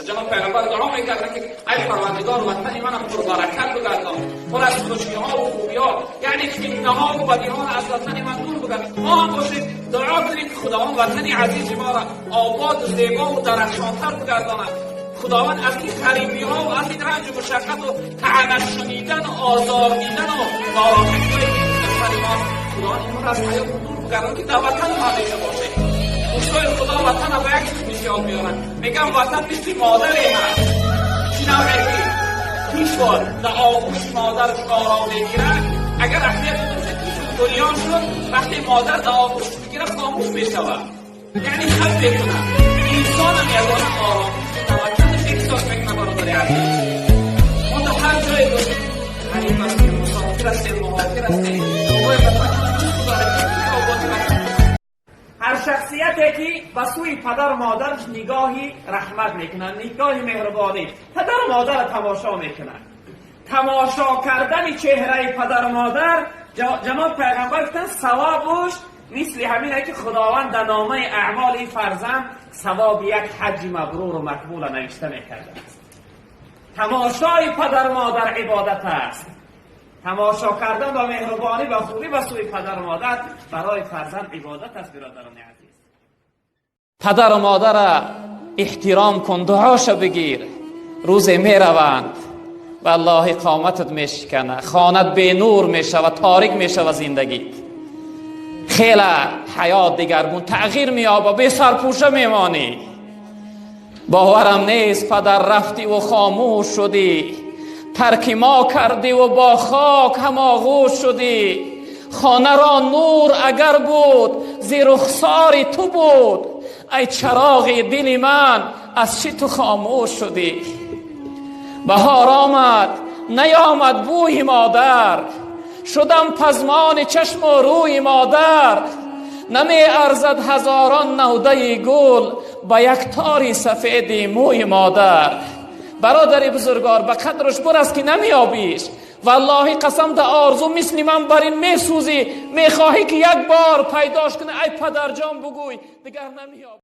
Ҷаноб Пайғамбар дуо мекарданд, ки ай Парвардигор, ватани манам пурбаракат бигардон, пур аз хушиҳо ва хубиҳо, яъне фитнаҳо ва бадиҳоро аз ватани ман дур бигардон. Мо ҳам бошем, дуо кунем, ки Худованд ватани азизи моро обод, зебо ва дарахшонтар бигардонад. Худованд аз ин ғарибиҳо ва аз ин ранҷу мушаққат ва таъна шунидан ва озор дидан ва нороҳатиҳое, ки сари мо, Худованд инҳоро аз ҳаёт дур бигардонад, ки дар ватан ҳамеша бошем. Дӯстои Худо, ватана ба як чиз бисёр меоранд. Мегӯям, ватан мисли модаре ҳаст. Чӣ навъе ки тифл дар оғӯши модараш ором мегирад, агар аҳамият дошта, тифл гирён шуд, вақте модар дар оғӯш мегирад, хомӯш мешавад, яъне хат мекунад. Инсонам ягона оромиш дар ватанаш эҳсос мекунад. Бародари азиз, мо дар ҳар ҷое бошем, ғариб ҳастем, мусофир ҳастем, муҳоҷир ҳастем, бояд ватанро дӯст бидорем, ободи ватан. Ҳар шахсияте ки ба сӯи падару модараш нигоҳи раҳмат мекунад, нигоҳи меҳрубонӣ, падару модарро тамошо мекунад, тамошо кардани чеҳраи падару модар, ҷаноб Пайғамбар гуфтанд, савобуш мисли ҳамине, ки Худованд дар номаи аъмоли фарзанд савоби як ҳаҷҷи мабруру мақбула навишта мекардааст. Тамошои падару модар ибодат аст. Тамошо кардан ба меҳрубонӣ, ба хубӣ ба сӯи падару модар барои фарзанд ибодат аст, биродарони азиз. Падару модара эҳтиром кун, дуоша бигир. Рӯзе мераванд, валлоҳи, қоматат мешикана, хонат бенур мешава, торик мешава зиндагит, хеле ҳаёт дигаргун тағйир меёба, бесарпӯша мемонӣ. Боварам нест, падар, рафтиву хомӯш шудӣ, тарки мо кардиву бо хок ҳамоғӯш шудӣ. Хонаро нур агар буд, зи рухсори ту буд. Ай чароғи дили ман, аз чӣ ту хомӯш шудӣ? Баҳор омад, наёмад бӯи модар, шудам пазмони чашму рӯи модар. Намеарзад ҳазорон навдаи гул ба як тори сафеди мӯи модар. Бародари бузургвор, ба қадраш бурас, ки намеёбиш. Валлоҳи, қасам, да орзу мисли ман бар ин месӯзӣ, мехоҳӣ, ки як бор пайдош кунӣ, ай падарҷон, бугӯй, дигар намеёбӣ.